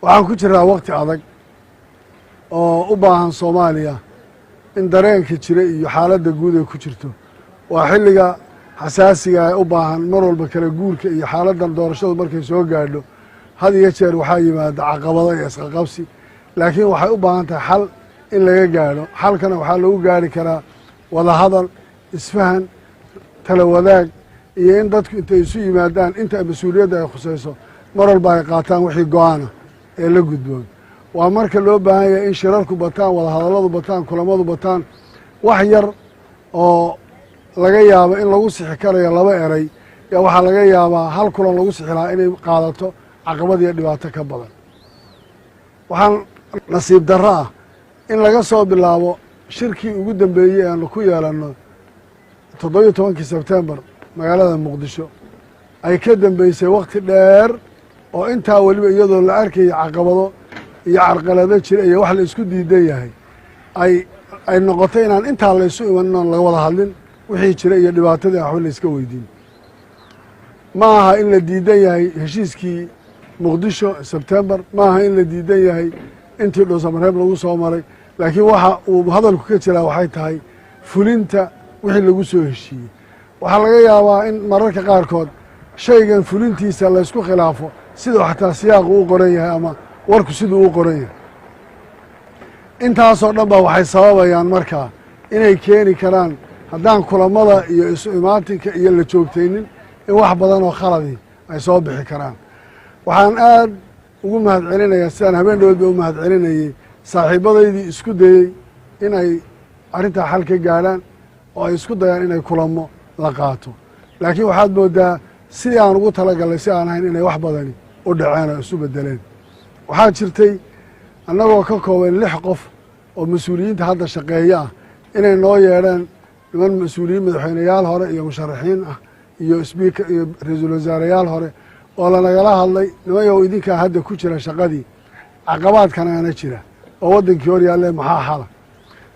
Waxaan ku jiraa waqti adag oo u baahan Soomaaliya in dareenka jira iyo xaaladda guud ay ku jirto. Waa xilliga xasaasiga ee u baahan mar walba kala guurka iyo xaaladdan doorashadu markay soo gaadho. Had iyo jeer waxaa yimaada caqabado iyo isqaqabsi, laakiin waxay u baahan tahay xal in laga gaadho. Xalkana waxaa lagu gaari karaa wadahadal, isfahan, tala wadaag iyo in dadku intay isu yimaadaan, inta mas-uuliyadda ay khusayso, mar walba ay qaataan wixii go-aana ee la gudboon. Waa marka loo baahan yahay in shirarku bataan, wadahadalladu bataan, kulamadu bataan. Wax yar oo laga yaabo in lagu sixi karayo laba eray yaa waxaa laga yaabaa hal kulan lagu sixi lahaa inay qaadato caqabad iyo dhibaato ka badan. Waxaan nasiib darro ah in laga soo bilaabo shirkii ugu dambeeyey aanu ku yeelanno 17-kii Sebtembar magaalada Muqdisho ay ka dambeysay wakti dheer, oo intaa weliba iyadoo la arkaya caqabado iyo carqalado jira iyo wax la isku diidan yahay, ay noqotay inaan intaa la isu imanin oon laga wada hadlin wixii jira iyo dhibaatadii aan waxba la iska weydiin. Ma aha in la diidan yahay heshiiskii Muqdisho Sebtembar, ma aha in la diidan yahay intii Dhuusamareeb lagu soo maray, laakiin waxa uu hadalku ka jiraa waxay tahay fulinta wixii lagu soo heshiiyey. Waxaa laga yaabaa in mararka qaarkood shaygan fulintiisa laysku khilaafo, siduu xataa siyaaqu u qoran yahay ama warku siduu u qoran yahay. Intaasoo dhan ba waxay sababayaan markaa inay keeni karaan, haddaan kulamada iyo isu imaatinka iyo la joogtaynin, in wax badan oo khaladi ay soo bixi karaan. Waxaan aad ugu mahad celinayaa, sidaan habeen dhawood ba u mahad celinayey, saaxiibadaydii isku dayey inay arrintaa xal ka gaadhaan oo ay isku dayaan inay kulamo la qaato, laakiin waxaad moodaa sidii aan ugu talagalnay si aan ahayn inay wax badani u dhaceen oo isu bedeleen. Waxaa jirtay annagoo ka kooban lix qof oo mas-uuliyiinta hadda shaqeeya ah inay noo yeedheen niman mas-uuliyiin, madaxweyneyaal hore iyo musharaxiin ah iyo speaker iyo ra-iisul wasaareyaal hore, oo lanagala hadlay: "Nimanyow, idinkaa hadda ku jira shaqadii, caqabaadkanaana jira oo waddankii hor yaalle, maxaa xala?"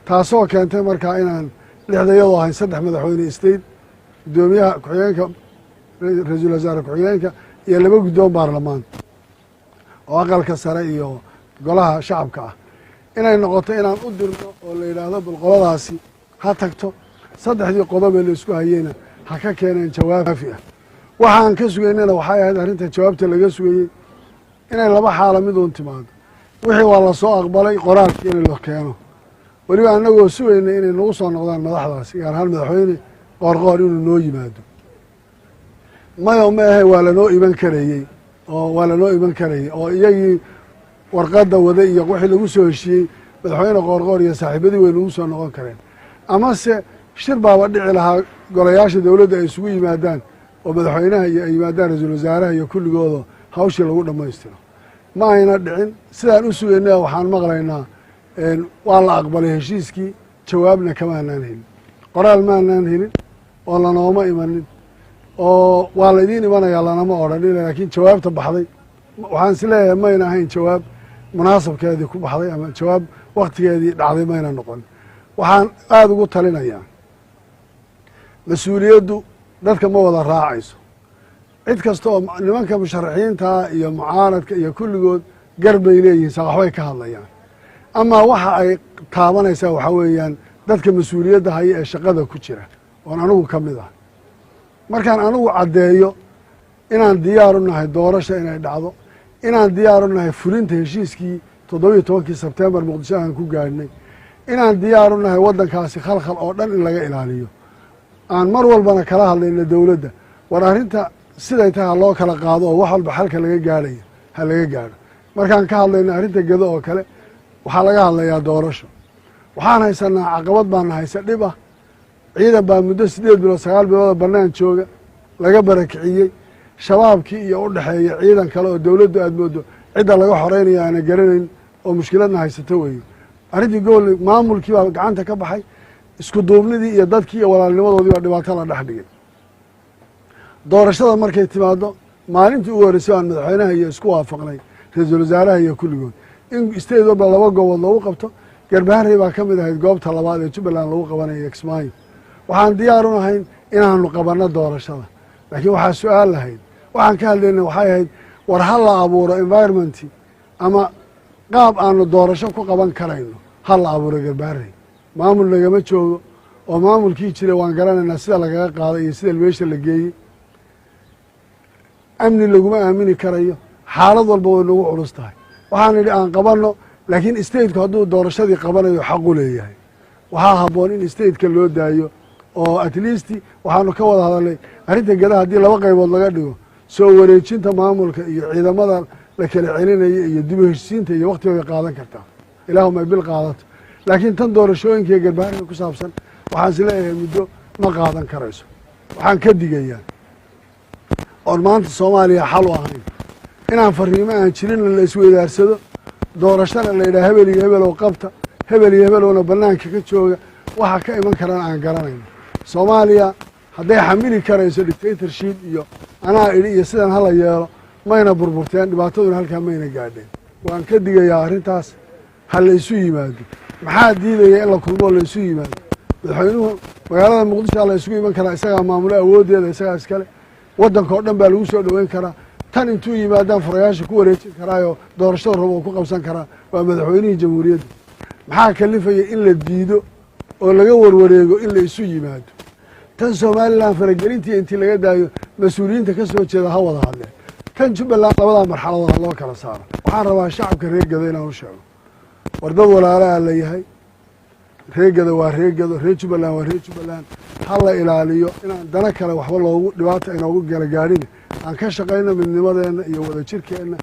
Taasoo keentay markaa inaan lixda iyadoo ahayn, saddex madaxweyne state, guddoomiyaha ku-xigeenka, ra-iisul wasaare ku-xigeenka iyo laba guddoon baarlamaan oo Aqalka Sare iyo Golaha Shacabka ah, inay noqoto inaan u dirno oo la yidhaahdo bal qoladaasi ha tagto, saddexdii qodob ee la isku hayeyna ha ka keeneen jawaafi ah. Waxaan ka sugaynana waxay ahayd arrinta jawaabta laga sugayey inay laba xaalo mid uun timaado: wixii waa lasoo aqbalay qoraalkii in la keeno, weliba annagoo sugayna inay nagu soo noqdaan madaxdaasi, gaar ahaan Madaxweyne Qoorqoor inuu noo yimaado. Mayo, ma ahe, waa lanoo iman karayey oo waa lanoo iman karayey oo iyagii warqadda wada iyo wixii lagu soo heshiiyey Madaxweyne Qoorqoor iyo saaxiibadii way nagu soo noqon kareen, amase shir baaba dhici lahaa golayaasha dowladda ay isugu yimaadaan oo madaxweynaha iyo ay yimaadaan ra-iisul wasaaraha iyo kulligooda, hawshii lagu dhammaystiro. Ma ayna dhicin sidaan u sugayna. Waxaan maqlaynaa waa la aqbalay heshiiskii. Jawaabna kamaanaan helin, qoraal maanaan helin oo lanooma imanin oo waa laydiin imanayaa lanama odhanin. Laakiin jawaabta baxday waxaan is leeyahay mayna ahayn jawaab munaasabkeedii ku baxday ama jawaab waktigeedii dhacday mayna noqon. Waxaan aada ugu talinayaa, mas-uuliyaddu dadka ma wada raacayso. Cid kasta oo nimanka musharaxiintaa iyo mucaaradka iyo kulligood gar bay leeyihiin, saa waxbay ka hadlayaan, amaa waxa ay taabanaysaa waxaa weeyaan dadka mas-uuliyadda haya ee shaqada ku jira, oon anigu ka mid ah. Markaan anigu caddeeyo inaan diyaar u nahay doorasha inay dhacdo, inaan diyaar u nahay fulinta heshiiskii 17-kii Sebtembar Muqdisho aan ku gaadhnay, inaan diyaar u nahay waddankaasi khalkhal oo dhan in laga ilaaliyo, aan mar walbana kala hadlayna dowladda, war arrinta siday tahay ha loo kala qaado oo wax walba xalka laga gaadhaya ha laga gaadho. Markaan ka hadlayna arrinta Gedo oo kale, waxaa laga hadlayaa doorasho. Waxaan haysanaa caqabad baana haysa, dhib ah. Ciidan baa muddo 8 bilood, 9 bilooda bannaan jooga, laga barakiciyey Shabaabkii iyo u dhexeeya ciidan kale oo dowladdu aad moodo cidda laga xoreynaya aana garanayn, oo mushkiladna haysato weeye. Arrintii gobol maamulkii baa gacanta ka baxay, isku duubnidii iyo dadkii iyo walaalnimadoodii baa dhibaato la dhex dhigay. Doorashada markay timaado, maalintii ugu horreysay aan madaxweynaha iyo isku waafaqnay, ra-iisul wasaaraha iyo kulligood, in state walba laba goobood loogu qabto. Garbaharey baa ka mid ahayd goobta labaad ee Jubbaland lagu qabanayo, Kismaayo. Waxaan diyaar u nahayn inaanu qabanno doorashada, laakiin waxaa su-aal lahayd, waxaan ka hadlayna waxay ahayd, war ha la abuuro environment Ama qaab aanu doorasho ku qaban karayno ha la abuuray. Garbaharey maamul nagama joogo, oo maamulkii jira waan garanaynaa sida lagaga qaaday iyo sida meesha la geeyey. Amni laguma aamini karayo, xaalad walba way nagu culus tahay. Waxaan idhi aan qabanno, laakiin stateku hadduu doorashadii qabanayo xaqu leeyahay. Waxaa habboon in stateka loo daayo, oo at least waxaanu ka wada hadalnay arrinta Gedo. Haddii laba qaybood laga dhigo, soo wareejinta maamulka iyo ciidamada la kala celinaya iyo dib u heshiisiinta iyo waqti way qaadan kartaa, ilaahuma bil qaadato. Laakiin tan doorashooyinka iyo Garbaharka ku saabsan, waxaan is leeyahay muddo ma qaadan karayso. Waxaan ka digayaa oon maanta Soomaaliya xal u ahayn inaan fariimo aan jirinna la isweydaarsado, doorashana la yidhaha hebel iyo hebelow qabta, hebel iyo hebelowna bannaanka ka jooga. Waxa ka iman karana aan garanayno. Soomaaliya hadday xamili karayso dictatorship iyo anaa idhi iyo sidan hala yeelo, mayna burburteen, dhibaataduna halkaa mayna gaadheen. Waan ka digayaa arrintaas. Ha la isu yimaado. Maxaa diidaya in la kulmoo la isu yimaado? Madaxweynuhu magaalada Muqdisho la isugu iman karaa, isagaa maamulo, awooddeeda isagaa iskale. Waddanka oo dhan baa lagu soo dhoweyn karaa. Tan intuu yimaadaan furayaasha ku wareejin karaayoo doorashada rabo oo ku qabsan karaa. Waa madaxweynihii jamhuuriyadda. Maxaa kalifaya in la diido oo laga warwareego in la isu yimaado? Tan Somaliland faragelintii intii laga daayo, mas-uuliyiinta ka soo jeeda ha wada hadleen. Tan Jubbaland labadaa marxaladood ha loo kala saaro. Waxaan rabaa shacabka reer Gedo inaan u sheego: war dad walaalaha la yahay. Reer Gedo waa reer Gedo, reer Jubbaland waa reer Jubbaland. Ha la ilaaliyo inaan dana kale waxba loogu dhibaata inoogu gala gaadhin. Aan ka shaqayno midnimadeenna iyo wadajirkeenna.